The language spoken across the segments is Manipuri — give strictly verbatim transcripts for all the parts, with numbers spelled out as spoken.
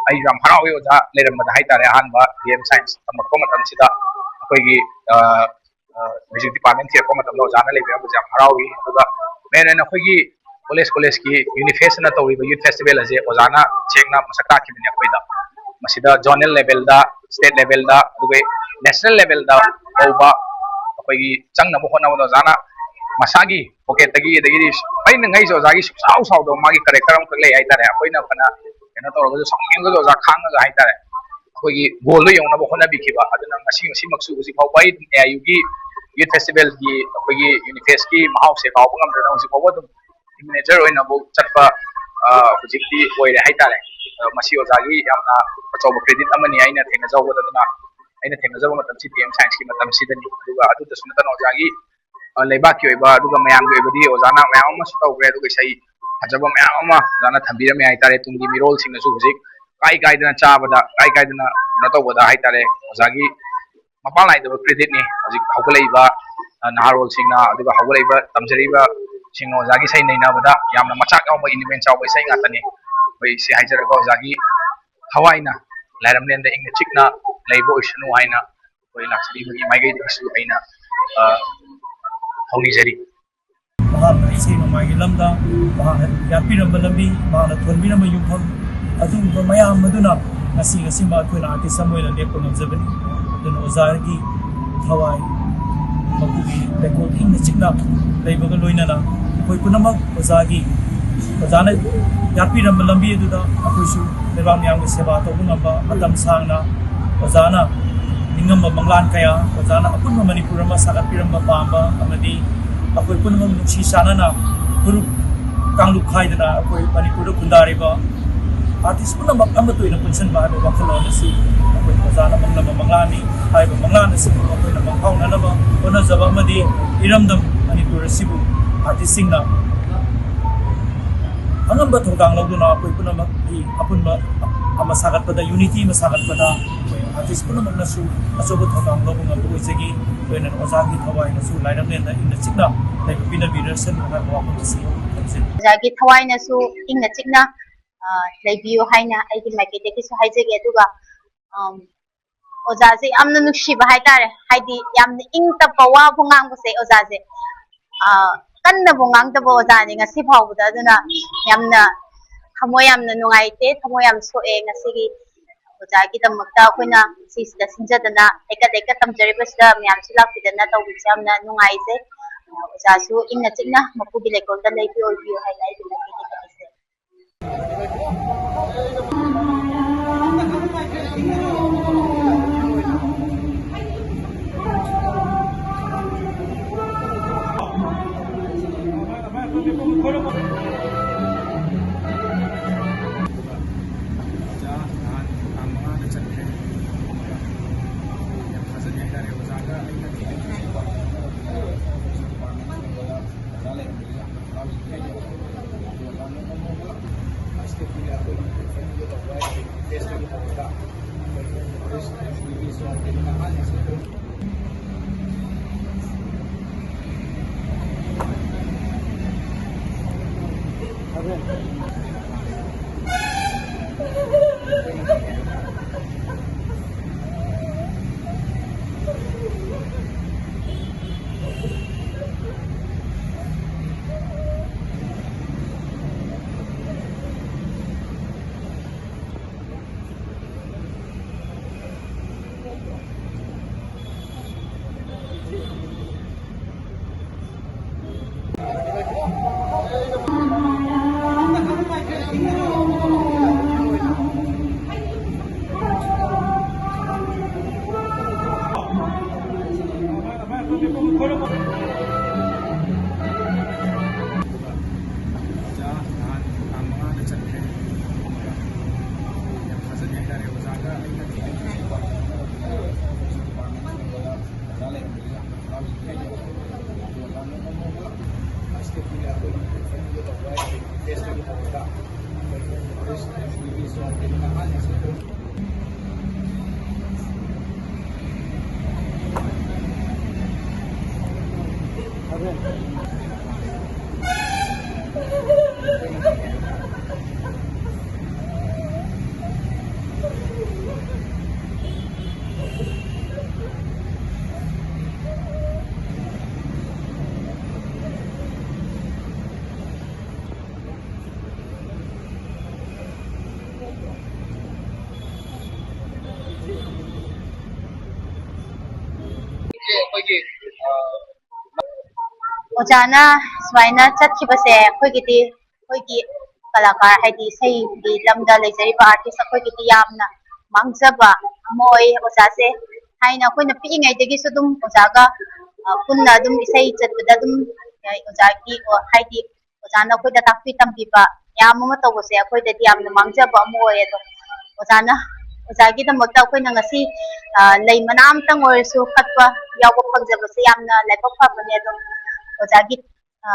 ꯑꯩꯁꯨ ꯌꯥꯝ ꯍꯔꯥꯎꯏ ꯑꯣꯖꯥ ꯂꯩꯔꯝꯕꯗ ꯍꯥꯏꯇꯥꯔꯦ꯫ ꯑꯍꯥꯟꯕ ꯗꯤ ꯑꯦꯝ ꯁꯥꯏꯟꯁ ꯇꯝꯃꯛꯄ ꯃꯇꯝꯁꯤꯗ ꯑꯩꯈꯣꯏꯒꯤ ꯃ꯭ꯌꯨꯖꯤꯛ ꯗꯤꯄꯥꯔꯠꯃꯦꯟ ꯊꯤꯔꯛꯄ ꯃꯇꯝꯗ ꯑꯣꯖꯥꯅ ꯂꯩꯕꯤꯔꯝꯕꯁꯦ ꯌꯥꯝ ꯍꯔꯥꯎꯏ꯫ ꯑꯗꯨꯒ ꯃꯦꯟ ꯑꯣꯏꯅ ꯑꯩꯈꯣꯏꯒꯤ ꯀꯣꯂꯦꯖ ꯀꯣꯂꯦꯖꯀꯤ ꯌꯨꯅꯤꯐꯦꯁꯅ ꯇꯧꯔꯤꯕ ꯌꯨꯠ ꯐꯦꯁꯇꯤꯚꯦꯜ ꯑꯁꯦ ꯑꯣꯖꯥꯅ ꯁꯦꯡꯅ ꯃꯁꯛ ꯇꯥꯛꯈꯤꯕꯅꯤ ꯑꯩꯈꯣꯏꯗ꯫ ꯃꯁꯤꯗ ꯖꯣꯅꯦꯜ ꯂꯦꯚꯦꯜꯗ, ꯁ꯭ꯇꯦꯠ ꯂꯦꯚꯦꯜꯗ, ꯑꯗꯨꯒ ꯅꯦꯁꯅꯦꯜ ꯂꯦꯚꯦꯜꯗ ꯐꯥꯎꯕ ꯑꯩꯈꯣꯏꯒꯤ ꯆꯪꯅꯕ ꯍꯣꯠꯅꯕꯗ ꯑꯣꯖꯥꯅ ꯃꯁꯥꯒꯤ ꯄꯣꯀꯦꯠꯇꯒꯤ, ꯑꯗꯒꯤꯗꯤ ꯑꯩꯅ ꯉꯩꯁꯦ ꯑꯣꯖꯥꯒꯤ ꯁꯨꯡꯁꯥꯎ ꯁꯥꯎꯗꯕ ꯃꯥꯒꯤ ꯀꯦꯔꯦꯛꯇꯔ ꯑꯃꯈꯛ ꯂꯩ ꯍꯥꯏꯇꯥꯔꯦ꯫ ꯑꯩꯈꯣꯏꯅ ꯐꯅ ꯀꯩꯅꯣ ꯇꯧꯔꯒꯁꯨ, ꯁꯥꯎꯅꯤꯡꯉꯒꯁꯨ ꯑꯣꯖꯥ ꯈꯥꯡꯉꯒ ꯍꯥꯏꯇꯥꯔꯦ, ꯑꯩꯈꯣꯏꯒꯤ ꯒꯣꯜꯗꯣ ꯌꯧꯅꯕ ꯍꯣꯠꯅꯕꯤꯈꯤꯕ꯫ ꯑꯗꯨꯅ ꯉꯁꯤ, ꯉꯁꯤꯃꯛꯁꯨ ꯍꯧꯖꯤꯛ ꯐꯥꯎꯕ ꯑꯩ ꯑꯗꯨꯝ ꯑꯦ ꯑꯥꯏ ꯌꯨꯒꯤ ꯌꯨꯠ ꯐꯦꯁꯇꯤꯚꯦꯜꯒꯤ ꯑꯩꯈꯣꯏꯒꯤ ꯌꯨꯅꯤꯐꯦꯁꯀꯤ ꯃꯍꯥꯎꯁꯦ ꯀꯥꯎꯕ ꯉꯝꯗꯅ ꯍꯧꯖꯤꯛ ꯐꯥꯎꯕ ꯑꯗꯨꯝ ꯃꯦꯅꯦꯖꯔ ꯑꯣꯏꯅꯐꯥꯎ ꯆꯠꯄ ꯍꯧꯖꯤꯛꯇꯤ ꯑꯣꯏꯔꯦ ꯍꯥꯏꯇꯥꯔꯦ꯫ ꯃꯁꯤ ꯑꯣꯖꯥꯒꯤ ꯌꯥꯝꯅ ꯑꯆꯧꯕ ꯀ꯭ꯔꯦꯗꯤꯠ ꯑꯃꯅꯤ ꯑꯩꯅ ꯊꯦꯡꯅꯖꯍꯧꯕꯗ꯫ ꯑꯗꯨꯅ ꯑꯩꯅ ꯊꯦꯡꯅꯖꯕ ꯃꯇꯝꯁꯤ ꯗꯤ ꯑꯦꯝ ꯁꯥꯏꯟꯁꯀꯤ ꯃꯇꯝꯁꯤꯗꯅꯤ꯫ ꯑꯗꯨꯒ ꯑꯗꯨꯗꯁꯨ ꯅꯠꯇꯅ ꯑꯣꯖꯥꯒꯤ ꯂꯩꯕꯥꯛꯀꯤ ꯑꯣꯏꯕ ꯑꯗꯨꯒ ꯃꯌꯥꯝꯒꯤ ꯑꯣꯏꯕꯗꯤ ꯑꯣꯖꯥꯅ ꯃꯌꯥꯝ ꯑꯃꯁꯨ ꯇꯧꯈ꯭ꯔꯦ, ꯑꯗꯨꯒ ꯏꯁꯩ ꯐꯖꯕ ꯃꯌꯥꯝ ꯑꯃ ꯑꯣꯖꯥꯅ ꯊꯝꯕꯤꯔꯝꯃꯦ ꯍꯥꯏꯇꯥꯔꯦ꯫ ꯇꯨꯡꯒꯤ ꯃꯤꯔꯣꯜꯁꯤꯡꯅꯁꯨ ꯍꯧꯖꯤꯛ ꯀꯥꯏ ꯀꯥꯏꯗꯅ ꯆꯥꯕꯗ, ꯀꯥꯏ ꯀꯥꯏꯗꯅ ꯀꯩꯅꯣ ꯇꯧꯕꯗ ꯍꯥꯏꯇꯥꯔꯦ, ꯑꯣꯖꯥꯒꯤ ꯃꯄꯥꯟ ꯅꯥꯏꯗꯕ ꯀ꯭ꯔꯦꯗꯤꯠꯅꯤ꯫ ꯍꯧꯖꯤꯛ ꯍꯧꯒꯠꯂꯛꯏꯕ ꯅꯍꯥꯔꯣꯜꯁꯤꯡꯅ, ꯑꯗꯨꯒ ꯍꯧꯒꯠꯂꯛꯏꯕ ꯇꯝꯖꯔꯤꯕꯁꯤꯡꯅ ꯑꯣꯖꯥꯒꯤ ꯏꯁꯩ ꯅꯩꯅꯕꯗ ꯌꯥꯝꯅ ꯃꯆꯥꯛ ꯌꯥꯎꯕ, ꯏꯂꯤꯃꯦꯟ ꯌꯥꯎꯕ ꯏꯁꯩ ꯉꯥꯛꯇꯅꯤ꯫ ꯑꯩꯈꯣꯏ ꯁꯤ ꯍꯥꯏꯖꯔꯒ ꯑꯣꯖꯥꯒꯤ ꯊꯋꯥꯏꯅ ꯂꯥꯏꯔꯝꯂꯦꯟꯗ ꯏꯪꯅ ꯆꯤꯛꯅ ꯂꯩꯕ ꯑꯣꯏꯁꯅꯨ ꯍꯥꯏꯅ ꯑꯩꯈꯣꯏ ꯂꯥꯛꯆꯔꯤꯕꯒꯤ ꯃꯥꯏꯀꯩꯗꯒꯤꯁꯨ ꯑꯩꯅ ꯊꯧꯅꯤꯖꯔꯤ꯫ ꯃꯍꯥꯛꯅ ꯏꯁꯩ ꯅꯣꯡꯃꯥꯏꯒꯤ ꯂꯝꯗ ꯃꯍꯥꯛꯅ ꯌꯥꯠꯄꯤꯔꯝꯕ ꯂꯝꯕꯤ, ꯃꯍꯥꯛꯅ ꯊꯣꯟꯕꯤꯔꯝꯕ ꯌꯨꯝꯐꯝ, ꯑꯗꯨꯒꯨꯝꯕ ꯃꯌꯥꯝ ꯑꯗꯨꯅ ꯉꯁꯤ, ꯉꯁꯤꯃꯛ ꯑꯩꯈꯣꯏꯅ ꯑꯥꯔꯇꯤꯁ ꯑꯃ ꯑꯣꯏꯅ ꯂꯦꯞꯄ ꯉꯝꯖꯕꯅꯤ꯫ ꯑꯗꯨꯅ ꯑꯣꯖꯥꯒꯤ ꯊꯋꯥꯏ ꯃꯄꯨꯒꯤ ꯂꯩꯀꯣꯜ ꯏꯪꯅ ꯆꯤꯛꯅ ꯂꯩꯕꯒ ꯂꯣꯏꯅꯅ ꯑꯩꯈꯣꯏ ꯄꯨꯝꯅꯃꯛ ꯑꯣꯖꯥꯒꯤ, ꯑꯣꯖꯥꯅ ꯌꯥꯠꯄꯤꯔꯝꯕ ꯂꯝꯕꯤ ꯑꯗꯨꯗ ꯑꯩꯈꯣꯏꯁꯨ ꯂꯩꯕꯥꯛ ꯃꯤꯌꯥꯝꯒꯤ ꯁꯦꯕꯥ ꯇꯧꯕ ꯉꯝꯕ, ꯃꯇꯝ ꯁꯥꯡꯅ ꯑꯣꯖꯥꯅ ꯅꯤꯡꯉꯝꯕ ꯃꯪꯂꯥꯟ ꯀꯌꯥ, ꯑꯣꯖꯥꯅ ꯑꯄꯨꯟꯕ ꯃꯅꯤꯄꯨꯔ ꯑꯃ ꯁꯥꯒꯠꯄꯤꯔꯝꯕ ꯄꯥꯝꯕ ꯑꯃꯗꯤ ꯑꯩꯈꯣꯏ ꯄꯨꯝꯅꯃꯛ ꯅꯨꯡꯁꯤ ꯆꯥꯟꯅꯅ ꯐꯨꯔꯨꯞ ꯀꯥꯡꯂꯨꯞ ꯈꯥꯏꯗꯅ ꯑꯩꯈꯣꯏ ꯃꯅꯤꯄꯨꯔꯗ ꯈꯨꯟꯗꯥꯔꯤꯕ ꯑꯥꯔꯇꯤꯁ ꯄꯨꯝꯅꯃꯛ ꯑꯃꯠꯇ ꯑꯣꯏꯅ ꯄꯨꯟꯁꯤꯟꯕ ꯍꯥꯏꯕ ꯋꯥꯈꯜꯂꯣꯟ ꯑꯁꯤ ꯑꯩꯈꯣꯏ ꯑꯣꯖꯥꯅ ꯃꯪꯂꯝꯕ ꯃꯪꯂꯥꯟꯅꯤ꯫ ꯍꯥꯏꯔꯤꯕ ꯃꯪꯂꯥꯟ ꯑꯁꯤꯕꯨ ꯑꯩꯈꯣꯏꯅ ꯃꯪꯐꯥꯎꯅꯅꯕ ꯍꯣꯠꯅꯖꯕ ꯑꯃꯗꯤ ꯏꯔꯝꯗꯝ ꯃꯅꯤꯄꯨꯔ ꯑꯁꯤꯕꯨ ꯑꯥꯔꯇꯤꯁꯁꯤꯡꯅ ꯑꯉꯝꯕ ꯊꯧꯗꯥꯡ ꯂꯧꯗꯨꯅ ꯑꯩꯈꯣꯏ ꯄꯨꯝꯅꯃꯛꯀꯤ ꯑꯄꯨꯟꯕ ꯑꯃ ꯁꯥꯒꯠꯄꯗ, ꯌꯨꯅꯤꯇꯤ ꯑꯃ ꯁꯥꯒꯠꯄꯗ ꯑꯩꯈꯣꯏ ꯑꯥꯔꯇꯤꯁ ꯄꯨꯝꯅꯃꯛꯅꯁꯨ ꯑꯆꯧꯕ ꯊꯧꯗꯥꯡ ꯂꯧꯕ ꯉꯝꯕ ꯑꯣꯏꯖꯒꯦ꯫ ꯂꯣꯏꯅꯅ ꯑꯣꯖꯥꯒꯤ ꯊꯋꯥꯏꯅꯁꯨ ꯂꯥꯏꯔꯝꯂꯦꯟꯗ ꯏꯪꯅ ꯆꯤꯛꯅ ꯂꯩꯕ ꯄꯤꯅꯕꯤꯔꯁꯅꯨ ꯍꯥꯏꯕ ꯋꯥꯐꯝ ꯑꯁꯤ ꯊꯝꯖꯔꯤ꯫ ꯑꯣꯖꯥꯒꯤ ꯊꯋꯥꯏꯅꯁꯨ ꯏꯪꯅ ꯆꯤꯛꯅ ꯑ, ꯂꯩꯕꯤꯌꯨ ꯍꯥꯏꯅ ꯑꯩꯒꯤ ꯃꯥꯏꯀꯩꯗꯒꯤꯁꯨ ꯍꯥꯏꯖꯒꯦ꯫ ꯑꯗꯨꯒ, ꯑꯝ, ꯑꯣꯖꯥꯁꯦ ꯌꯥꯝꯅ ꯅꯨꯡꯁꯤꯕ ꯍꯥꯏꯇꯥꯔꯦ, ꯍꯥꯏꯗꯤ ꯌꯥꯝꯅ ꯏꯪ ꯇꯞꯄ ꯋꯥꯕꯨ ꯉꯥꯡꯕꯁꯦ ꯑꯣꯖꯥꯁꯦ, ꯑ, ꯀꯟꯅꯕꯨ ꯉꯥꯡꯗꯕ ꯑꯣꯖꯥꯅꯤ ꯉꯁꯤ ꯐꯥꯎꯕꯗ꯫ ꯑꯗꯨꯅ ꯌꯥꯝꯅ ꯊꯃꯣꯏ ꯌꯥꯝꯅ ꯅꯨꯡꯉꯥꯏꯇꯦ, ꯊꯃꯣꯏ ꯌꯥꯝ ꯁꯣꯛꯑꯦ ꯉꯁꯤꯒꯤ ꯑꯣꯖꯥꯒꯤꯗꯃꯛꯇ ꯑꯩꯈꯣꯏꯅ ꯁꯤꯁꯤꯗ ꯁꯤꯟꯖꯗꯅ ꯂꯩꯀꯠ ꯂꯩꯀꯠ ꯇꯝꯖꯔꯤꯕꯁꯤꯗ ꯃꯌꯥꯝꯁꯨ ꯂꯥꯛꯄꯤꯗꯅ ꯇꯧꯕꯤꯕꯁꯦ ꯌꯥꯝꯅ ꯅꯨꯡꯉꯥꯏꯖꯩ꯫ ꯑꯣꯖꯥꯁꯨ ꯏꯪꯅ ꯆꯤꯛꯅ ꯃꯄꯨꯒꯤ ꯂꯩꯀꯣꯜꯗ ꯂꯩꯕꯤ ꯑꯣꯏꯕꯤꯌꯨ ꯍꯥꯏꯅ ꯑꯩꯒꯤ ꯃꯥꯏꯀꯩꯗꯒꯤ ꯍꯥꯏꯖꯔꯤ꯫ ꯑꯣꯖꯥꯅ ꯁꯨꯃꯥꯏꯅ ꯆꯠꯈꯤꯕꯁꯦ ꯑꯩꯈꯣꯏꯒꯤꯗꯤ, ꯑꯩꯈꯣꯏꯒꯤ ꯀꯂꯥꯀꯥꯔ, ꯍꯥꯏꯗꯤ ꯏꯁꯩꯒꯤ ꯂꯝꯗ ꯂꯩꯖꯔꯤꯕ ꯑꯥꯔꯇꯤꯁ ꯑꯩꯈꯣꯏꯒꯤꯗꯤ ꯌꯥꯝꯅ ꯃꯥꯡꯖꯕ ꯑꯃ ꯑꯣꯏ꯫ ꯑꯣꯖꯥꯁꯦ ꯊꯥꯏꯅ ꯑꯩꯈꯣꯏꯅ ꯄꯤꯛꯏꯉꯩꯗꯒꯤꯁꯨ ꯑꯗꯨꯝ ꯑꯣꯖꯥꯒ, ꯑ, ꯄꯨꯟꯅ ꯑꯗꯨꯝ ꯏꯁꯩ ꯆꯠꯄꯗ ꯑꯗꯨꯝ, ꯑ, ꯑꯣꯖꯥꯒꯤ, ꯑ, ꯍꯥꯏꯗꯤ ꯑꯣꯖꯥꯅ ꯑꯩꯈꯣꯏꯗ ꯇꯥꯛꯄꯤ ꯇꯝꯕꯤꯕ ꯃꯌꯥꯝ ꯑꯃ ꯇꯧꯕꯁꯦ ꯑꯩꯈꯣꯏꯗꯗꯤ ꯌꯥꯝꯅ ꯃꯥꯡꯖꯕ ꯑꯃ ꯑꯣꯏ꯫ ꯑꯗꯣ ꯑꯣꯖꯥꯅ, ꯑꯣꯖꯥꯒꯤꯗꯃꯛꯇ ꯑꯩꯈꯣꯏꯅ ꯉꯁꯤ, ꯑ, ꯂꯩ ꯃꯅꯥ ꯑꯃꯇꯪ ꯑꯣꯏꯔꯁꯨ ꯀꯠꯄ ꯌꯥꯎꯕ ꯐꯪꯖꯕꯁꯦ ꯌꯥꯝꯅ ꯂꯥꯏꯕꯛ ꯐꯕꯅꯦ꯫ ꯑꯗꯣ ꯑꯣꯖꯥꯒꯤ, ꯑ,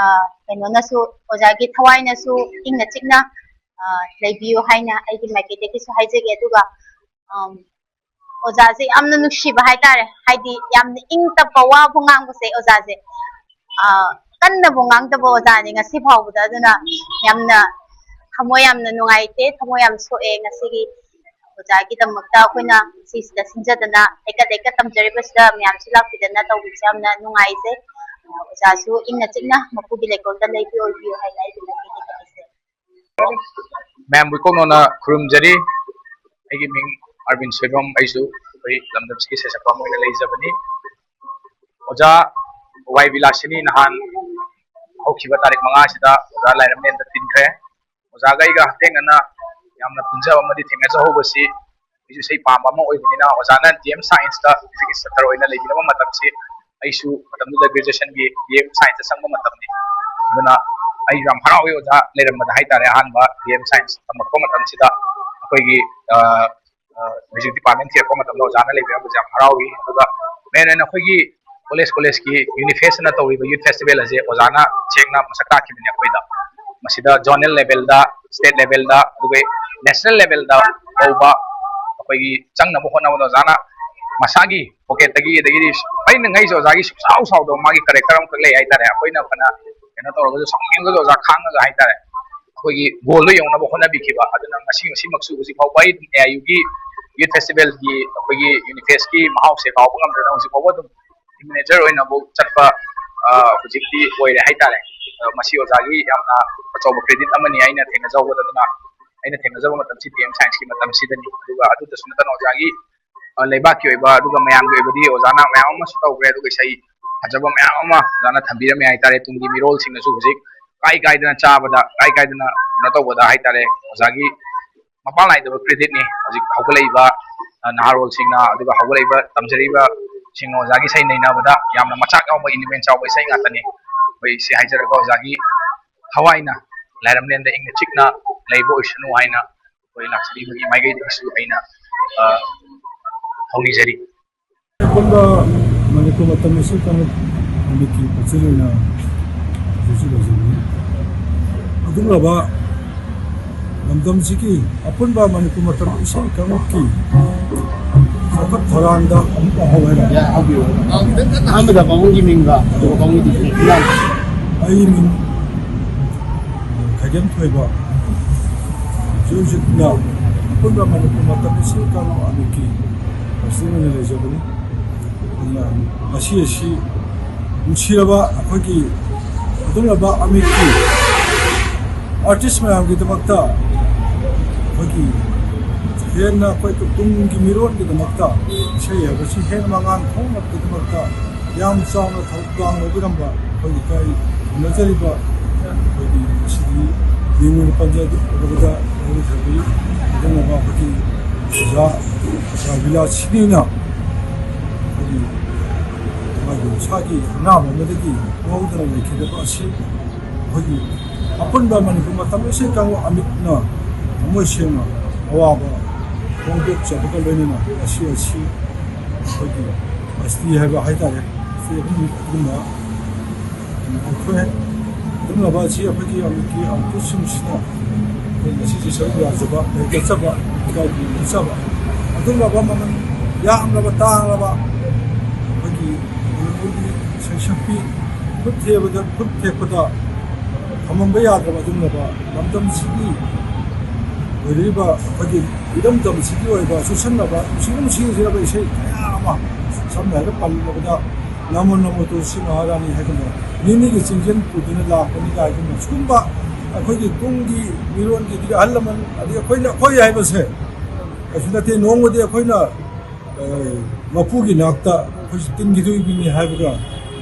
ꯀꯩꯅꯣꯅꯁꯨ, ꯑꯣꯖꯥꯒꯤ ꯊꯋꯥꯏꯅꯁꯨ ꯏꯪꯅ ꯆꯤꯛꯅ, ꯑ, ꯂꯩꯕꯤꯌꯨ ꯍꯥꯏꯅ ꯑꯩꯒꯤ ꯃꯥꯏꯀꯩꯗꯒꯤꯁꯨ ꯍꯥꯏꯖꯒꯦ꯫ ꯑꯗꯨꯒ, ꯑꯝ, ꯑꯣꯖꯥꯁꯦ ꯌꯥꯝꯅ ꯅꯨꯡꯁꯤꯕ ꯍꯥꯏꯇꯥꯔꯦ, ꯍꯥꯏꯗꯤ ꯌꯥꯝꯅ ꯏꯪ ꯇꯞꯄ, ꯋꯥꯕꯨ ꯉꯥꯡꯕꯁꯦ ꯑꯣꯖꯥꯁꯦ, ꯑ, ꯀꯟꯅꯕꯨ ꯉꯥꯡꯗꯕ ꯑꯣꯖꯥꯅꯤ ꯉꯁꯤ ꯐꯥꯎꯕꯗ꯫ ꯑꯗꯨꯅ ꯌꯥꯝꯅ ꯊꯃꯣꯏ ꯌꯥꯝꯅ ꯅꯨꯡꯉꯥꯏꯇꯦ, ꯊꯃꯣꯏ ꯌꯥꯝ ꯁꯣꯛꯑꯦ ꯉꯁꯤꯒꯤ ꯑꯣꯖꯥꯒꯤꯗꯃꯛꯇ ꯑꯩꯈꯣꯏꯅ ꯁꯤꯁꯤꯗ ꯁꯤꯟꯖꯗꯅ ꯍꯩꯀꯠ ꯂꯩꯀꯠ ꯇꯝꯖꯔꯤꯕꯁꯤꯗ ꯃꯌꯥꯝꯁꯨ ꯂꯥꯛꯄꯤꯗꯅ ꯇꯧꯕꯤꯕꯁꯦ ꯌꯥꯝꯅ ꯅꯨꯡꯉꯥꯏꯖꯩ꯫ ꯑꯣꯖꯥꯁꯨ ꯏꯪꯅ ꯆꯤꯛꯅ ꯃꯄꯨꯒꯤ ꯂꯩꯀꯣꯜꯗ ꯂꯩꯕꯤ ꯑꯣꯏꯕꯤꯌꯨ ꯍꯥꯏꯅ ꯑꯩꯒꯤ ꯃꯥꯏꯀꯩꯗꯒꯤ ꯍꯥꯏꯖꯔꯤ꯫ ꯃꯌꯥꯝꯕꯨ ꯏꯀꯣꯛ ꯅꯧꯅ ꯈꯨꯔꯨꯝꯖꯔꯤ꯫ ꯑꯩꯒꯤ ꯃꯤꯡ ꯑꯔꯕꯤꯟ ꯁꯣꯏꯕꯝ, ꯑꯩꯁꯨ ꯑꯩꯈꯣꯏ ꯂꯝꯗꯝꯁꯤꯒꯤ ꯁꯩꯁꯛꯄ ꯑꯃ ꯑꯣꯏꯅ ꯂꯩꯖꯕꯅꯤ꯫ ꯑꯣꯖꯥ ꯋꯥꯏ ꯕꯤꯂꯥꯁꯤꯅꯤ ꯅꯍꯥꯟ ꯍꯧꯈꯤꯕ ꯇꯥꯔꯤꯛ ꯃꯉꯥꯁꯤꯗ ꯑꯣꯖꯥ ꯂꯥꯏꯔꯦꯝꯂꯦꯟꯗ ꯇꯤꯟꯈ꯭ꯔꯦ꯫ ꯑꯣꯖꯥꯒ ꯑꯩꯒ ꯍꯛꯊꯦꯡꯅꯅ ꯌꯥꯝꯅ ꯄꯨꯟꯖꯕ ꯑꯃꯗꯤ ꯊꯦꯡꯅꯖꯍꯧꯕꯁꯤ, ꯑꯩꯁꯨ ꯏꯁꯩ ꯄꯥꯝꯕ ꯑꯃ ꯑꯣꯏꯕꯅꯤꯅ, ꯑꯣꯖꯥꯅ ꯗꯤ ꯑꯦꯝ ꯁꯥꯏꯟꯁꯇ ꯐꯤꯖꯤꯛꯁ ꯁꯥꯇ꯭ꯔ ꯑꯣꯏꯅ ꯂꯩꯕꯤꯔꯝꯕ ꯃꯇꯝꯁꯤ, ꯑꯩꯁꯨ ꯃꯇꯝꯗꯨꯗ ꯒ꯭ꯔꯦꯖꯨꯑꯦꯁꯟꯒꯤ ꯗꯤ ꯑꯦꯝ ꯁꯥꯏꯟꯁꯇ ꯆꯪꯕ ꯃꯇꯝꯅꯤ꯫ ꯑꯗꯨꯅ ꯑꯩꯁꯨ ꯌꯥꯝ ꯍꯔꯥꯎꯏ ꯑꯣꯖꯥ ꯂꯩꯔꯝꯕꯗ ꯍꯥꯏꯇꯥꯔꯦ꯫ ꯑꯍꯥꯟꯕ ꯗꯤ ꯑꯦꯝ ꯁꯥꯏꯟꯁ ꯇꯝꯃꯛꯄ ꯃꯇꯝꯁꯤꯗ ꯑꯩꯈꯣꯏꯒꯤ, ꯑ, ꯑ, ꯃ꯭ꯌꯨꯖꯤꯛ ꯗꯤꯄꯥꯔꯠꯃꯦꯟ ꯊꯤꯔꯛꯄ ꯃꯇꯝꯗ ꯑꯣꯖꯥꯅ ꯂꯩꯕꯤꯔꯝꯕꯁꯦ ꯌꯥꯝ ꯍꯔꯥꯎꯏ꯫ ꯑꯗꯨꯒ ꯃꯦꯟ ꯑꯣꯏꯅ ꯑꯩꯈꯣꯏꯒꯤ ꯀꯣꯂꯦꯖ, ꯀꯣꯂꯦꯖꯀꯤ ꯌꯨꯅꯤꯐꯦꯁꯅ ꯇꯧꯔꯤꯕ ꯌꯨꯠ ꯐꯦꯁꯇꯤꯚꯦꯜ ꯑꯁꯦ ꯑꯣꯖꯥꯅ ꯁꯦꯡꯅ ꯃꯁꯛ ꯇꯥꯛꯈꯤꯕꯅꯤ ꯑꯩꯈꯣꯏꯗ꯫ ꯃꯁꯤꯗ ꯖꯣꯅꯦꯜ ꯂꯦꯚꯦꯜꯗ, ꯁ꯭ꯇꯦꯠ ꯂꯦꯚꯦꯜꯗ, ꯑꯗꯨꯒ ꯅꯦꯁꯅꯦꯜ ꯂꯦꯚꯦꯜꯗ ꯐꯥꯎꯕ ꯑꯩꯈꯣꯏꯒꯤ ꯆꯪꯅꯕ ꯍꯣꯠꯅꯕꯗ ꯑꯣꯖꯥꯅ ꯃꯁꯥꯒꯤ ꯄꯣꯀꯦꯠꯇꯒꯤ, ꯑꯗꯒꯤꯗꯤ ꯑꯩꯅ ꯉꯛꯏꯁꯦ ꯑꯣꯖꯥꯒꯤ ꯁꯨꯡꯁꯥꯎ ꯁꯥꯎꯗꯕ ꯃꯥꯒꯤ ꯀꯦꯔꯦꯛꯇꯔ ꯑꯃꯈꯛ ꯂꯩ ꯍꯥꯏꯇꯥꯔꯦ꯫ ꯑꯩꯈꯣꯏꯅ ꯐꯅ ꯀꯩꯅꯣ ꯇꯧꯔꯒꯁꯨ, ꯁꯥꯎꯅꯤꯡꯉꯒꯁꯨ ꯑꯣꯖꯥ ꯈꯥꯡꯉꯒ ꯍꯥꯏꯇꯥꯔꯦ, ꯑꯩꯈꯣꯏꯒꯤ ꯒꯣꯜꯗꯣ ꯌꯧꯅꯕ ꯍꯣꯠꯅꯕꯤꯈꯤꯕ꯫ ꯑꯗꯨꯅ ꯉꯁꯤ, ꯉꯁꯤꯃꯛꯁꯨ ꯍꯧꯖꯤꯛ ꯐꯥꯎꯕ ꯑꯩ ꯑꯦ ꯑꯥꯏ ꯌꯨꯒꯤ ꯌꯨꯠ ꯐꯦꯁꯇꯤꯚꯦꯜꯒꯤ ꯑꯩꯈꯣꯏꯒꯤ ꯌꯨꯅꯤꯐꯦꯁꯀꯤ ꯃꯍꯥꯎꯁꯦ ꯀꯥꯎꯕ ꯉꯝꯗꯅ ꯍꯧꯖꯤꯛ ꯐꯥꯎꯕ ꯑꯗꯨꯝ ꯃꯦꯅꯦꯖꯔ ꯑꯣꯏꯅꯕꯨ ꯆꯠꯄ, ꯑ, ꯍꯧꯖꯤꯛꯇꯤ ꯑꯣꯏꯔꯦ ꯍꯥꯏꯇꯥꯔꯦ꯫ ꯑ, ꯃꯁꯤ ꯑꯣꯖꯥꯒꯤ ꯌꯥꯝꯅ ꯑꯆꯧꯕ ꯀ꯭ꯔꯦꯗꯤꯠ ꯑꯃꯅꯤ ꯑꯩꯅ ꯊꯦꯡꯅꯖꯍꯧꯕꯗ꯫ ꯑꯗꯨꯅ ꯑꯩꯅ ꯊꯦꯡꯅꯖꯕ ꯃꯇꯝꯁꯤ ꯗꯤ ꯑꯦꯝ ꯁꯥꯏꯟꯁꯀꯤ ꯃꯇꯝꯁꯤꯗꯅꯤ꯫ ꯑꯗꯨꯒ ꯑꯗꯨꯗꯁꯨ ꯅꯠꯇꯅ ꯑꯣꯖꯥꯒꯤ ꯑ, ꯂꯩꯕꯥꯛꯀꯤ ꯑꯣꯏꯕ, ꯑꯗꯨꯒ ꯃꯌꯥꯝꯒꯤ ꯑꯣꯏꯕꯗꯤ ꯑꯣꯖꯥꯅ ꯃꯌꯥꯝ ꯑꯃꯁꯨ ꯇꯧꯈ꯭ꯔꯦ, ꯑꯗꯨꯒ ꯏꯁꯩ ꯐꯖꯕ ꯃꯌꯥꯝ ꯑꯃ ꯑꯣꯖꯥꯅ ꯊꯝꯕꯤꯔꯝꯃꯦ ꯍꯥꯏꯇꯥꯔꯦ꯫ ꯇꯨꯡꯒꯤ ꯃꯤꯔꯣꯜꯁꯤꯡꯅꯁꯨ ꯍꯧꯖꯤꯛ ꯀꯥꯏ ꯀꯥꯏꯗꯅ ꯆꯥꯕꯗ, ꯀꯥꯏ ꯀꯥꯏꯗꯅ ꯀꯩꯅꯣ ꯇꯧꯕꯗ ꯍꯥꯏꯇꯥꯔꯦ, ꯑꯣꯖꯥꯒꯤ ꯃꯄꯥꯟ ꯅꯥꯏꯗꯕ creditꯅꯤ꯫ ꯍꯧꯖꯤꯛ ꯍꯧꯒꯠꯂꯛꯏꯕ, ꯑ, ꯅꯍꯥꯔꯣꯜꯁꯤꯡꯅ, ꯑꯗꯨꯒ ꯍꯧꯒꯠꯂꯛꯏꯕ ꯇꯝꯖꯔꯤꯕꯁꯤꯡꯅ ꯑꯣꯖꯥꯒꯤ ꯏꯁꯩ ꯅꯩꯅꯕꯗ ꯌꯥꯝꯅ ꯃꯆꯥꯛ ꯌꯥꯎꯕ, ꯏꯂꯤꯃꯦꯟ ꯌꯥꯎꯕ ꯏꯁꯩ ꯉꯥꯛꯇꯅꯤ꯫ ꯑꯩꯈꯣꯏ ꯁꯤ ꯍꯥꯏꯖꯔꯒ ꯑꯣꯖꯥꯒꯤ ꯊꯋꯥꯏꯅ ꯂꯥꯏꯔꯝꯂꯦꯟꯗ ꯏꯪꯅ ꯆꯤꯛꯅ ꯂꯩꯕ ꯑꯣꯏꯁꯅꯨ ꯍꯥꯏꯅ ꯑꯩꯈꯣꯏ ꯂꯥꯛꯆꯔꯤꯕꯒꯤ ꯃꯥꯏꯀꯩꯗꯒꯤꯁꯨ ꯑꯩꯅ, ꯑ, ꯊꯧꯅꯤꯖꯔꯤ꯫ ꯑꯄꯨꯟꯕ ꯃꯅꯤꯄꯨꯔ ꯃꯇꯝ ꯑꯁꯤ ꯀꯥꯡꯂꯨꯞ ꯅꯨꯃꯤꯠꯀꯤ ꯄꯨꯟꯁꯤꯜꯂꯤꯅ ꯍꯧꯖꯤꯛ ꯂꯩꯖꯕꯅꯤ꯫ ꯑꯗꯨꯒꯨꯝꯂꯕ ꯂꯝꯗꯝꯁꯤꯒꯤ ꯑꯄꯨꯟꯕ ꯃꯅꯤꯄꯨꯔ ꯃꯇꯝ ꯏꯁꯩ ꯀꯥꯡꯂꯨꯞꯀꯤ ꯆꯥꯎꯈꯠ ꯊꯧꯔꯥꯡꯗ ꯑꯃꯨꯛ ꯍꯧꯔꯦ꯫ ꯑꯍꯥꯟꯕꯗ ꯄꯥꯕꯨꯡꯒꯤ ꯃꯤꯡꯒ ꯑꯗꯨꯒ ꯄꯥꯕꯨꯡꯒꯤ ꯗꯤꯁꯇ꯭ꯔꯤꯛꯀꯤ ꯃꯤꯡ꯫ ꯑꯩ ꯃꯤꯡ ꯈꯥꯏꯗꯦꯝ ꯊꯣꯏꯕ, ꯍꯧꯖꯤꯛ ꯍꯧꯖꯤꯛꯅ ꯑꯄꯨꯟꯕ ꯃꯅꯤꯄꯨꯔ ꯃꯇꯝ ꯏꯁꯩ ꯀꯥꯡꯂꯨꯞ ꯑꯃꯠꯀꯤ ꯄ꯭ꯔꯁꯤꯗꯦꯟ ꯑꯣꯏꯅ ꯂꯩꯖꯕꯅꯤ꯫ ꯑꯗꯨꯅ ꯉꯁꯤ ꯑꯁꯤ ꯅꯨꯡꯁꯤꯔꯕ ꯑꯩꯈꯣꯏꯒꯤ ꯑꯗꯨꯒꯨꯝꯂꯕ ꯑꯃꯤꯠꯀꯤ ꯑꯥꯔꯇꯤꯁ ꯃꯌꯥꯝꯒꯤꯗꯃꯛꯇ ꯑꯩꯈꯣꯏꯒꯤ ꯍꯦꯟꯅ ꯑꯩꯈꯣꯏ ꯇꯨꯡꯒꯤ ꯃꯤꯔꯣꯜꯒꯤꯗꯃꯛꯇ ꯏꯁꯩ ꯍꯥꯏꯕꯁꯤ ꯍꯦꯟꯅ ꯃꯉꯥꯜ ꯐꯣꯡꯅꯕꯒꯤꯗꯃꯛꯇ ꯌꯥꯝ ꯆꯥꯎꯅ ꯊꯧꯗꯥꯡ ꯂꯧꯕꯤꯔꯝꯕ ꯑꯩꯈꯣꯏ ꯂꯩꯀꯥꯏ ꯈꯨꯟꯗꯥꯖꯔꯤꯕ ꯑꯩꯈꯣꯏꯒꯤ ꯉꯁꯤꯗꯤ ꯃꯤꯡ ꯑꯣꯏꯅ ꯄꯟꯖꯔꯕꯗ ꯂꯧꯔꯤꯊꯕꯤ ꯑꯗꯨꯒꯨꯝꯂꯕ ꯑꯩꯈꯣꯏꯒꯤ ꯑꯣꯖꯥ, ꯑꯣꯖꯥ ꯕꯤꯂꯥꯁꯤꯅꯤꯅ ꯑꯩꯈꯣꯏꯒꯤ ꯃꯥꯒꯤ ꯃꯁꯥꯒꯤ ꯑꯅꯥꯕ ꯑꯃꯗꯒꯤ ꯉꯥꯎꯗꯅ ꯂꯩꯈꯤꯗꯕ ꯑꯁꯤ ꯑꯩꯈꯣꯏꯒꯤ ꯑꯄꯨꯟꯕ ꯃꯅꯤꯄꯨꯔ ꯃꯇꯝ ꯏꯁꯩ ꯀꯥꯡꯂꯨꯞ ꯑꯃꯤꯠꯅ ꯊꯃꯣꯏ ꯁꯦꯡꯅ ꯑꯋꯥꯕ ꯐꯣꯡꯗꯣꯛꯆꯕꯒ ꯂꯣꯏꯅꯅ ꯉꯁꯤ ꯑꯁꯤ ꯑꯩꯈꯣꯏꯒꯤ ꯕꯁꯇꯤ ꯍꯥꯏꯕ ꯍꯥꯏꯇꯥꯔꯦ, ꯁꯤ ꯑꯗꯨꯝ ꯑꯗꯨꯒꯨꯝꯕ ꯑꯣꯏꯊꯣꯛꯑꯦ꯫ ꯑꯗꯨꯒꯨꯝꯂꯕ ꯑꯁꯤ ꯑꯩꯈꯣꯏꯒꯤ ꯑꯃꯤꯠꯀꯤ ꯑꯥꯔꯇꯤꯁꯁꯤꯡꯁꯤꯅ ꯑꯩꯈꯣꯏ ꯉꯁꯤꯁꯦ ꯁꯔꯨꯛ ꯌꯥꯖꯕ, ꯂꯩꯇꯠꯆꯕ, ꯏꯀꯥꯏꯕꯤ ꯎꯠꯆꯕ, ꯑꯗꯨꯒꯨꯝꯂꯕ ꯃꯃꯜ ꯌꯥꯝꯂꯕ ꯇꯥꯡꯂꯕ ꯑꯩꯈꯣꯏꯒꯤ ꯃꯅꯤꯄꯨꯔꯒꯤ ꯁꯩꯁꯛꯄꯤ ꯈꯨꯠ ꯊꯦꯕꯗ, ꯈꯨꯠ ꯊꯦꯛꯄꯗ ꯊꯝꯃꯝꯕ ꯌꯥꯗ꯭ꯔꯕ ꯑꯗꯨꯒꯨꯝꯂꯕ ꯂꯝꯗꯝꯁꯤꯒꯤ ꯑꯣꯏꯔꯤꯕ ꯑꯩꯈꯣꯏꯒꯤ ꯏꯔꯝꯗꯝꯁꯤꯒꯤ ꯑꯣꯏꯕ ꯆꯨꯁꯟꯅꯕ ꯅꯨꯡꯁꯤ ꯅꯨꯡꯁꯤꯔꯕ ꯏꯁꯩ ꯀꯌꯥ ꯑꯃ, ꯁꯝꯅ ꯍꯥꯏꯔꯕ ꯄꯜꯂꯕꯗ ꯅꯃꯣ ꯅꯃꯣ ꯇꯨꯜꯁꯤ ꯃꯍꯥꯔꯥꯅꯤ ꯍꯥꯏꯒꯨꯝꯕ, ꯅꯤꯅꯤꯒꯤ ꯆꯤꯡꯖꯦꯜ ꯄꯨꯗꯨꯅ ꯂꯥꯛꯄꯅꯤ ꯀꯥꯏꯒꯨꯝꯕ, ꯁꯤꯒꯨꯝꯕ ꯑꯩꯈꯣꯏꯒꯤ ꯇꯨꯡꯒꯤ ꯃꯤꯔꯣꯟꯒꯤ ꯑꯗꯒꯤ ꯑꯍꯜ ꯂꯃꯟ ꯑꯗꯒꯤ ꯑꯩꯈꯣꯏꯅ, ꯑꯩꯈꯣꯏ ꯍꯥꯏꯕꯁꯦ ꯀꯩꯁꯨ ꯅꯠꯇꯦ꯫ ꯅꯣꯡꯃꯗꯤ ꯑꯩꯈꯣꯏꯅ ꯃꯄꯨꯒꯤ ꯅꯥꯛꯇ ꯑꯩꯈꯣꯏꯁꯨ ꯇꯤꯟꯒꯤꯗꯣꯔꯤꯕꯅꯤ ꯍꯥꯏꯕꯒ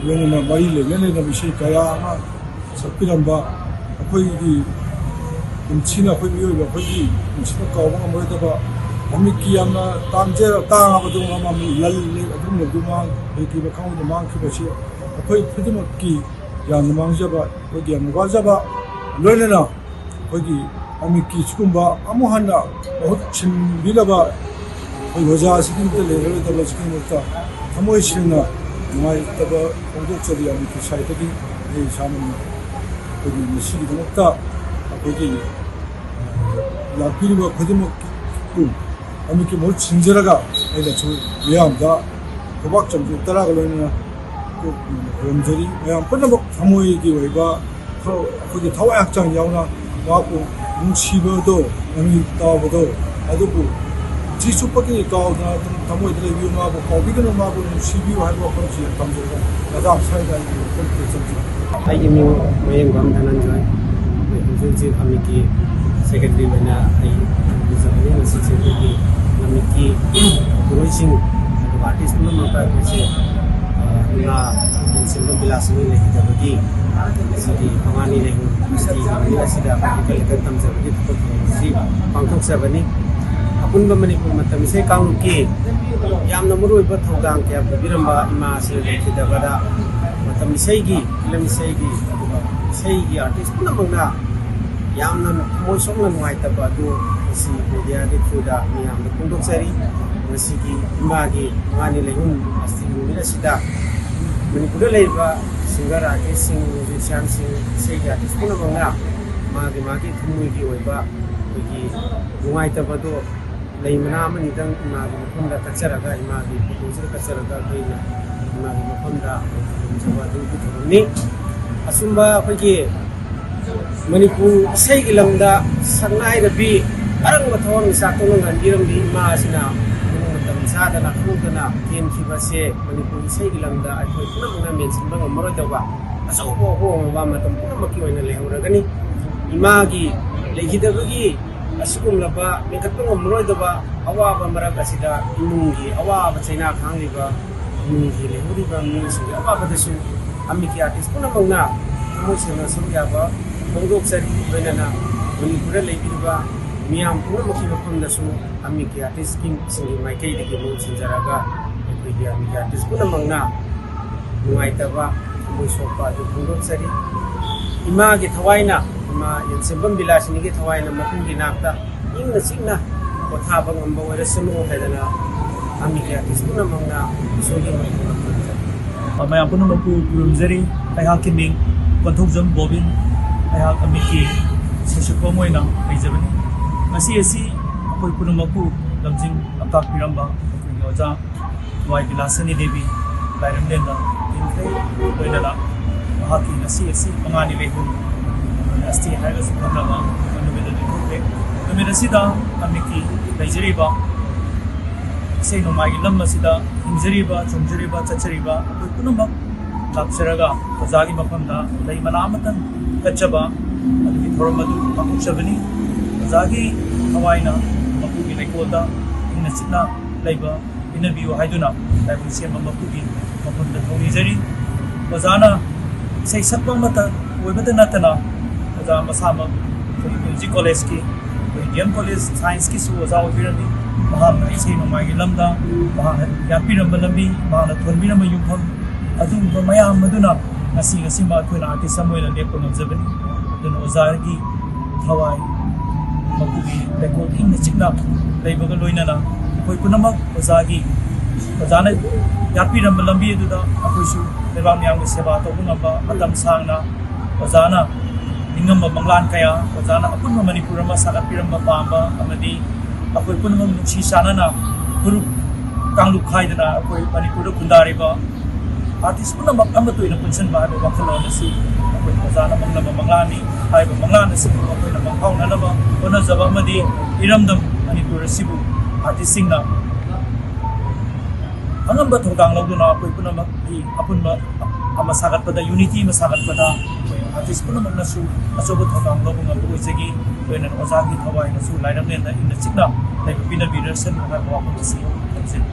ꯂꯣꯏꯅꯅ ꯃꯔꯤ ꯂꯩꯅ ꯂꯩꯅꯕ ꯏꯁꯩ ꯀꯌꯥ ꯑꯃ ꯁꯛꯄꯤꯔꯝꯕ, ꯑꯩꯈꯣꯏꯒꯤ ꯄꯨꯟꯁꯤꯅ, ꯑꯩꯈꯣꯏ ꯃꯤꯑꯣꯏꯕ ꯑꯩꯈꯣꯏꯒꯤ ꯄꯨꯟꯁꯤꯅ ꯀꯥꯎꯕ ꯉꯝꯃꯔꯣꯏꯗꯕ ꯃꯃꯤꯠꯀꯤ ꯌꯥꯝꯅ ꯇꯥꯡꯖ-, ꯇꯥꯡꯉꯕ ꯑꯗꯨꯒꯨꯝꯕ ꯃꯃꯤ ꯂꯜꯂꯦ꯫ ꯑꯗꯨꯒꯨꯝꯕꯗꯨ ꯃꯥꯡ-, ꯂꯩꯈꯤꯕ ꯈꯪꯍꯧꯗꯅ ꯃꯥꯡꯈꯤꯕꯁꯤ ꯑꯩꯈꯣꯏ ꯈꯨꯗꯤꯡꯃꯛꯀꯤ ꯌꯥꯝꯅ ꯃꯥꯡꯖꯕ, ꯑꯩꯈꯣꯏꯒꯤ ꯌꯥꯝꯅ ꯋꯥꯖꯕ, ꯂꯣꯏꯅꯅ ꯑꯩꯈꯣꯏꯒꯤ ꯃꯃꯤꯠꯀꯤ ꯁꯤꯒꯨꯝꯕ ꯑꯃꯨꯛ ꯍꯟꯅ ꯃꯍꯨꯠ ꯁꯤꯟꯕꯤꯅꯕ ꯑꯩꯈꯣꯏ ꯑꯣꯖꯥ ꯑꯁꯤꯒꯤꯗꯃꯛꯇ ꯂꯩꯔꯔꯣꯏꯗꯕ ꯑꯁꯤꯒꯤꯗꯃꯛꯇ ꯊꯃꯣꯏ ꯁꯦꯡꯅ ꯅꯨꯡꯉꯥꯏꯇꯕ ꯐꯣꯡꯗꯣꯛꯆꯔꯤ꯫ ꯑꯃꯤꯠꯀꯤ ꯁꯥꯏꯠꯇꯒꯤ ꯑꯩ ꯏꯁꯥꯃꯛꯅ ꯑꯩꯈꯣꯏꯒꯤ ꯃꯁꯤꯒꯤꯗꯃꯛꯇ ꯑꯩꯈꯣꯏꯒꯤ ꯂꯥꯛꯄꯤꯔꯤꯕ ꯈꯨꯗꯤꯡꯃꯛꯄꯨ ꯑꯃꯤꯠꯀꯤ ꯃꯍꯨꯠ ꯁꯤꯟꯖꯔꯒ ꯑꯩꯅꯁꯨ ꯃꯤꯌꯥꯝꯗ ꯈꯨꯕꯥꯛ ꯆꯟꯕꯤ ꯇꯔꯥꯒ ꯂꯣꯏꯅꯅ ꯈꯨꯔꯨꯝꯖꯔꯤ꯫ ꯃꯌꯥꯝ ꯄꯨꯝꯅꯃꯛ ꯊꯃꯣꯏꯒꯤ ꯑꯣꯏꯕ ꯊ-, ꯑꯩꯈꯣꯏꯒꯤ ꯊꯋꯥꯏ ꯍꯛꯆꯥꯡ ꯌꯥꯎꯅ ꯃꯍꯥꯛꯄꯨ ꯅꯨꯡꯁꯤꯕꯗꯣ, ꯃꯃꯤ ꯇꯥꯕꯗꯣ, ꯑꯗꯨꯕꯨ ꯄꯨꯟꯁꯤ ꯆꯨꯞꯄꯒꯤ ꯀꯥꯎꯗꯅ ꯑꯗꯨꯝ ꯊꯃꯣꯏꯗ ꯂꯩꯕꯤꯌꯨ, ꯃꯥꯕꯨ ꯀꯥꯎꯕꯤꯒꯅꯨ, ꯃꯥꯕꯨ ꯅꯨꯡꯁꯤꯕꯤꯌꯨ ꯍꯥꯏꯕ ꯋꯥꯐꯝꯁꯤ ꯊꯝꯖꯔꯒ ꯃꯇꯥꯡ ꯁ꯭ꯋꯥꯏꯗ ꯑꯩꯒꯤ ꯋꯥꯐꯝ ꯂꯣꯏꯁꯤꯟꯖꯔꯤ꯫ ꯑꯩꯒꯤ ꯃꯤꯡ ꯃꯌꯦꯡꯕꯝ ꯙꯅꯟꯖꯣꯏ, ꯑꯩ ꯍꯧꯖꯤꯛ ꯍꯧꯖꯤꯛ ꯑꯃꯤꯠꯀꯤ ꯁꯦꯀ꯭ꯔꯦꯇꯔꯤ ꯑꯣꯏꯅ ꯑꯩ ꯂꯨꯖꯕꯅꯤ꯫ ꯉꯁꯤꯁꯦ ꯑꯩꯈꯣꯏꯒꯤ ꯑꯃꯤꯠꯀꯤ ꯃꯤꯑꯣꯏꯁꯤꯡ, ꯑꯗꯨꯒ ꯑꯥꯔꯇꯤꯁ ꯄꯨꯝꯅꯃꯛꯇ ꯑꯩꯈꯣꯏꯁꯦ, ꯑ, ꯏꯃꯥ ꯂꯟꯁꯦꯝꯕ ꯕꯤꯂꯥꯁꯤꯅꯤ ꯂꯩꯈꯤꯗꯕꯒꯤ ꯉꯁꯤꯒꯤ ꯃꯉꯥꯅꯤ ꯂꯩꯉꯣꯟ ꯐꯦꯁꯇꯤꯚꯦꯜ ꯅꯨꯃꯤꯠ ꯑꯁꯤꯗ ꯑꯩꯈꯣꯏ ꯍꯦꯛꯇ ꯂꯩꯀꯠ ꯇꯝꯖꯕꯒꯤ ꯊꯕꯛ ꯊꯧꯔꯝ ꯑꯁꯤ ꯄꯥꯡꯊꯣꯛꯆꯕꯅꯤ꯫ ꯑꯄꯨꯟꯕ ꯃꯅꯤꯄꯨꯔ ꯃꯇꯝ ꯏꯁꯩ ꯀꯥꯡꯂꯨꯞꯀꯤ ꯌꯥꯝꯅ ꯃꯔꯨꯑꯣꯏꯕ ꯊꯧꯗꯥꯡ ꯀꯌꯥ ꯄꯨꯕꯤꯔꯝꯕ ꯏꯃꯥ ꯑꯁꯤ ꯂꯩꯈꯤꯗꯕꯗ ꯃꯇꯝ ꯏꯁꯩꯒꯤ, ꯐꯤꯂꯝ ꯏꯁꯩꯒꯤ, ꯑꯗꯨꯒ ꯏꯁꯩꯒꯤ ꯑꯥꯔꯇꯤꯁ ꯄꯨꯝꯅꯃꯛꯅ ꯌꯥꯝꯅ ꯊꯃꯣꯏ ꯁꯣꯛꯅ ꯅꯨꯡꯉꯥꯏꯇꯕ ꯑꯗꯨ ꯉꯁꯤ ꯃꯦꯗꯤꯌꯥꯒꯤ ꯊ꯭ꯔꯨꯗ ꯃꯤꯌꯥꯝꯗ ꯐꯣꯡꯗꯣꯛꯆꯔꯤ꯫ ꯉꯁꯤꯒꯤ ꯏꯃꯥꯒꯤ ꯃꯉꯥꯅꯤ ꯂꯩꯉꯣꯟ ꯐꯦꯁꯇꯤꯚꯦꯜ ꯅꯨꯃꯤꯠ ꯑꯁꯤꯗ ꯃꯅꯤꯄꯨꯔꯗ ꯂꯩꯔꯤꯕ ꯁꯤꯡꯒꯔ ꯑꯥꯔꯇꯤꯁꯁꯤꯡ, ꯃ꯭ꯌꯨꯖꯤꯁꯤꯌꯥꯟꯁꯤꯡ, ꯏꯁꯩꯒꯤ ꯑꯥꯔꯇꯤꯁ ꯄꯨꯝꯅꯃꯛꯅ ꯃꯥꯒꯤ ꯃꯥꯒꯤ ꯊꯃꯣꯏꯒꯤ ꯑꯣꯏꯕ ꯑꯩꯈꯣꯏꯒꯤ ꯅꯨꯡꯉꯥꯏꯇꯕꯗꯨ ꯂꯩ ꯃꯅꯥ ꯑꯃꯅꯤꯗꯪ ꯏꯃꯥꯒꯤ ꯃꯐꯝꯗ ꯀꯠꯆꯔꯒ, ꯏꯃꯥꯒꯤ ꯐꯣꯇꯣꯁꯤꯗ ꯀꯠꯆꯔꯒ ꯑꯩꯈꯣꯏꯅ ꯏꯃꯥꯒꯤ ꯃꯐꯝꯗ ꯈꯨꯔꯨꯝꯖꯕ ꯑꯗꯨꯒꯤ ꯊꯧꯔꯝꯅꯤ꯫ ꯑꯆꯨꯝꯕ ꯑꯩꯈꯣꯏꯒꯤ ꯃꯅꯤꯄꯨꯔ ꯏꯁꯩꯒꯤ ꯂꯝꯗ ꯁꯛꯅꯥꯏꯔꯕꯤ ꯑꯔꯪꯕ ꯊꯋꯥꯟꯃꯤꯆꯥꯛꯇꯧꯅ ꯉꯥꯟꯕꯤꯔꯝꯕꯤ ꯏꯃꯥ ꯑꯁꯤꯅ ꯃꯇꯝ ꯆꯥꯗꯅ ꯈꯪꯍꯧꯗꯅ ꯀꯦꯟꯈꯤꯕꯁꯦ ꯃꯅꯤꯄꯨꯔ ꯏꯁꯩꯒꯤ ꯂꯝꯗ ꯑꯩꯈꯣꯏ ꯄꯨꯝꯅꯃꯛꯅ ꯃꯦꯟꯁꯤꯟꯕ ꯉꯝꯃꯔꯣꯏꯗꯕ ꯑꯆꯧꯕ ꯑꯍꯣꯡꯕ ꯃꯇꯝ ꯄꯨꯝꯅꯃꯛꯀꯤ ꯑꯣꯏꯅ ꯂꯩꯍꯧꯔꯒꯅꯤ꯫ ꯏꯃꯥꯒꯤ ꯂꯩꯈꯤꯗꯕꯒꯤ ꯑꯁꯤꯒꯨꯝꯂꯕ ꯃꯦꯟꯈꯠꯄ ꯉꯝꯃꯔꯣꯏꯗꯕ ꯑꯋꯥꯕ ꯃꯔꯛ ꯑꯁꯤꯗ ꯏꯃꯨꯡꯒꯤ ꯑꯋꯥꯕ ꯆꯩꯅꯥ ꯈꯥꯡꯂꯤꯕ, ꯏꯃꯨꯡꯒꯤ ꯂꯩꯍꯧꯔꯤꯕ ꯃꯤꯑꯣꯏꯁꯤꯡꯒꯤ ꯑꯋꯥꯕꯗꯁꯨ ꯑꯃꯤꯀꯤ ꯑꯥꯔꯇꯤꯁ ꯄꯨꯝꯅꯃꯛꯅ ꯊꯃꯣꯏ ꯁꯦꯡꯅ ꯁꯔꯨꯛ ꯌꯥꯕ ꯐꯣꯡꯗꯣꯛꯆꯔꯤ꯫ ꯂꯣꯏꯅꯅ ꯃꯅꯤꯄꯨꯔꯗ ꯂꯩꯕꯤꯔꯤꯕ ꯃꯤꯌꯥꯝ ꯄꯨꯝꯅꯃꯛꯀꯤ ꯃꯐꯝꯗꯁꯨ ꯑꯃꯤꯀꯤ ꯑꯥꯔꯇꯤꯁꯀꯤꯁꯤꯡꯒꯤ ꯃꯥꯏꯀꯩꯗꯒꯤ ꯃꯍꯨꯠ ꯁꯤꯟꯖꯔꯒ ꯑꯩꯈꯣꯏꯒꯤ ꯑꯃꯤꯀꯤ ꯑꯥꯔꯇꯤꯁ ꯄꯨꯝꯅꯃꯛꯅ ꯅꯨꯡꯉꯥꯏꯇꯕ, ꯊꯃꯣꯏ ꯁꯣꯛꯄ ꯑꯗꯨ ꯐꯣꯡꯗꯣꯛꯆꯔꯤ꯫ ꯏꯃꯥꯒꯤ ꯊꯋꯥꯏꯅ, ꯏꯃꯥ ꯌꯦꯟꯁꯦꯝꯕꯝ ꯕꯤꯂꯥꯁꯤꯅꯤꯒꯤ ꯊꯋꯥꯏꯅ ꯃꯄꯨꯒꯤ ꯅꯥꯛꯇ ꯏꯪꯅ ꯆꯤꯛꯅ ꯄꯣꯊꯥꯕ ꯉꯝꯕ ꯑꯣꯏꯔꯁꯅꯨ ꯍꯥꯏꯗꯅ ꯑꯃꯤꯀꯤ ꯑꯥꯔꯇꯤꯁ ꯄꯨꯝꯅꯃꯛꯅ ꯏꯁꯣꯔꯒꯤ ꯃꯥꯏꯀꯩꯗ ꯈꯨꯔꯨꯝꯖꯔꯤ꯫ ꯃꯌꯥꯝ ꯄꯨꯝꯅꯃꯛꯄꯨ ꯈꯨꯔꯨꯝꯖꯔꯤ꯫ ꯑꯩꯍꯥꯛꯀꯤ ꯃꯤꯡ ꯀꯣꯟꯊꯧꯖꯝ ꯕꯣꯕꯤꯟ꯫ ꯑꯩꯍꯥꯛ ꯑꯃꯤꯀꯤ ꯁꯩꯁꯛꯄ ꯑꯃ ꯑꯣꯏꯅ ꯂꯩꯖꯕꯅꯤ꯫ ꯉꯁꯤ ꯑꯁꯤ ꯑꯩꯈꯣꯏ ꯄꯨꯝꯅꯃꯛꯄꯨ ꯂꯝꯖꯤꯡ ꯂꯝꯇꯥꯛꯄꯤꯔꯝꯕ ꯑꯩꯈꯣꯏꯒꯤ ꯑꯣꯖꯥ ꯋꯥꯏ ꯕꯤꯂꯥꯁꯤꯅꯤ ꯗꯦꯕꯤ ꯂꯥꯏꯔꯦꯝꯂꯦꯟꯗ ꯊꯤꯟꯈ꯭ꯔꯦ꯫ ꯂꯣꯏꯅꯅ ꯃꯍꯥꯛꯀꯤ ꯉꯁꯤ ꯑꯁꯤ ꯃꯉꯥꯅꯤ ꯂꯩꯍꯧ ꯑꯁꯇꯤ ꯍꯥꯏꯔꯒꯁꯨ ꯈꯪꯅꯕ ꯅꯨꯃꯤꯠ ꯑꯗꯨ ꯊꯣꯛꯈ꯭ꯔꯦ꯫ ꯅꯨꯃꯤꯠ ꯑꯁꯤꯗ ꯑꯃꯤꯀꯤ ꯂꯩꯖꯔꯤꯕ ꯏꯁꯩ ꯅꯣꯡꯃꯥꯏꯒꯤ ꯂꯝ ꯑꯁꯤꯗ ꯍꯤꯡꯖꯔꯤꯕ, ꯆꯣꯡꯖꯔꯤꯕ, ꯆꯠꯆꯔꯤꯕ ꯑꯩꯈꯣꯏ ꯄꯨꯝꯅꯃꯛ ꯂꯥꯛꯆꯔꯒ ꯑꯣꯖꯥꯒꯤ ꯃꯐꯝꯗ ꯂꯩ ꯃꯅꯥ ꯑꯃꯇꯪ ꯀꯠꯆꯕ ꯑꯗꯨꯒꯤ ꯊꯧꯔꯝ ꯑꯗꯨ ꯄꯥꯡꯊꯣꯛꯆꯕꯅꯤ꯫ ꯑꯣꯖꯥꯒꯤ ꯊꯋꯥꯏꯅ ꯃꯄꯨꯒꯤ ꯂꯩꯀꯣꯜꯗ ꯏꯪꯅ ꯆꯤꯛꯅ ꯂꯩꯕ ꯄꯤꯅꯕꯤꯌꯨ ꯍꯥꯏꯗꯨꯅ ꯂꯥꯏꯕꯨꯡ ꯁꯦꯝꯕ ꯃꯄꯨꯒꯤ ꯃꯐꯝꯗ ꯊꯧꯅꯤꯖꯔꯤ꯫ ꯑꯣꯖꯥꯅ ꯏꯁꯩ ꯁꯛꯄ ꯑꯃꯇ ꯑꯣꯏꯕꯇ ꯅꯠꯇꯅ ꯑꯣꯖꯥ ꯃꯁꯥꯃꯛ ꯑꯩꯈꯣꯏꯒꯤ ꯃ꯭ꯌꯨꯖꯤꯛ ꯀꯣꯂꯦꯖꯀꯤ, ꯑꯩꯈꯣꯏ ꯗꯤ ꯑꯦꯝ ꯀꯣꯂꯦꯖ ꯁꯥꯏꯟꯁꯀꯤꯁꯨ ꯑꯣꯖꯥ ꯑꯣꯏꯕꯤꯔꯝꯃꯤ꯫ ꯃꯍꯥꯛꯅ ꯏꯁꯩ ꯅꯣꯡꯃꯥꯏꯒꯤ ꯂꯝꯗ ꯃꯍꯥꯛꯅ ꯌꯥꯠꯄꯤꯔꯝꯕ ꯂꯝꯕꯤ, ꯃꯍꯥꯛꯅ ꯊꯣꯟꯕꯤꯔꯝꯕ ꯌꯨꯝꯐꯝ, ꯑꯗꯨꯒꯨꯝꯕ ꯃꯌꯥꯝ ꯑꯗꯨꯅ ꯉꯁꯤ ꯉꯁꯤꯃꯛ ꯑꯩꯈꯣꯏꯅ ꯑꯥꯔꯇꯤꯁ ꯑꯃ ꯑꯣꯏꯅ ꯂꯦꯞꯄ ꯉꯝꯖꯕꯅꯤ꯫ ꯑꯗꯨꯅ ꯑꯣꯖꯥꯒꯤ ꯊꯋꯥꯏ ꯃꯄꯨꯒꯤ ꯂꯩꯀꯣꯜ ꯏꯪꯅ ꯆꯤꯛꯅ ꯂꯩꯕꯒ ꯂꯣꯏꯅꯅ ꯑꯩꯈꯣꯏ ꯄꯨꯝꯅꯃꯛ ꯑꯣꯖꯥꯒꯤ, ꯑꯣꯖꯥꯅ ꯌꯥꯠꯄꯤꯔꯝꯕ ꯂꯝꯕꯤ ꯑꯗꯨꯗ ꯑꯩꯈꯣꯏꯁꯨ ꯂꯩꯕꯥꯛ ꯃꯤꯌꯥꯝꯒꯤ ꯁꯦꯕꯥ ꯇꯧꯕ ꯉꯝꯕ, ꯃꯇꯝ ꯁꯥꯡꯅ ꯑꯣꯖꯥꯅ ꯅꯤꯡꯉꯝꯕ ꯃꯪꯂꯥꯟ ꯀꯌꯥ, ꯑꯣꯖꯥꯅ ꯑꯄꯨꯟꯕ ꯃꯅꯤꯄꯨꯔ ꯑꯃ ꯁꯥꯒꯠꯄꯤꯔꯝꯕ ꯄꯥꯝꯕ ꯑꯃꯗꯤ ꯑꯩꯈꯣꯏ ꯄꯨꯝꯅꯃꯛ ꯅꯨꯡꯁꯤ ꯆꯥꯟꯅꯅ ꯐꯨꯔꯨꯞ ꯀꯥꯡꯂꯨꯞ ꯈꯥꯏꯗꯅ ꯑꯩꯈꯣꯏ ꯃꯅꯤꯄꯨꯔꯗ ꯈꯨꯟꯗꯥꯔꯤꯕ ꯑꯥꯔꯇꯤꯁ ꯄꯨꯝꯅꯃꯛ ꯑꯃꯠꯇ ꯑꯣꯏꯅ ꯄꯨꯟꯁꯤꯟꯕ ꯍꯥꯏꯕ ꯋꯥꯈꯜꯂꯣꯟ ꯑꯁꯤ ꯑꯩꯈꯣꯏ ꯑꯣꯖꯥꯅ ꯃꯪꯂꯝꯕ ꯃꯪꯂꯥꯟꯅꯤ꯫ ꯍꯥꯏꯔꯤꯕ ꯃꯪꯂꯥꯟ ꯑꯁꯤꯕꯨ ꯑꯩꯈꯣꯏꯅ ꯃꯪꯐꯥꯎꯅꯅꯕ ꯍꯣꯠꯅꯖꯕ ꯑꯃꯗꯤ ꯏꯔꯝꯗꯝ ꯃꯅꯤꯄꯨꯔ ꯑꯁꯤꯕꯨ ꯑꯥꯔꯇꯤꯁꯁꯤꯡꯅ ꯑꯉꯝꯕ ꯊꯧꯗꯥꯡ ꯂꯧꯗꯨꯅ ꯑꯩꯈꯣꯏ ꯄꯨꯝꯅꯃꯛꯀꯤ ꯑꯄꯨꯟꯕ ꯑꯃ ꯁꯥꯒꯠꯄꯗ, ꯌꯨꯅꯤꯇꯤ ꯑꯃ ꯁꯥꯒꯠꯄꯗ ꯑꯩꯈꯣꯏ ꯑꯥꯔꯇꯤꯁ ꯄꯨꯝꯅꯃꯛꯅꯁꯨ ꯑꯆꯧꯕ ꯊꯧꯗꯥꯡ ꯂꯧꯕ ꯉꯝꯕ ꯑꯣꯏꯖꯒꯦ꯫ ꯂꯣꯏꯅꯅ ꯑꯣꯖꯥꯒꯤ ꯊꯋꯥꯏꯅꯁꯨ ꯂꯥꯏꯔꯝꯂꯦꯟꯗ ꯏꯪꯅ ꯆꯤꯛꯅ ꯂꯩꯕ ꯄꯤꯅꯕꯤꯔꯁꯅꯨ ꯍꯥꯏꯕ ꯋꯥꯐꯝ ꯑꯁꯤ ꯊꯝꯖꯒꯦ꯫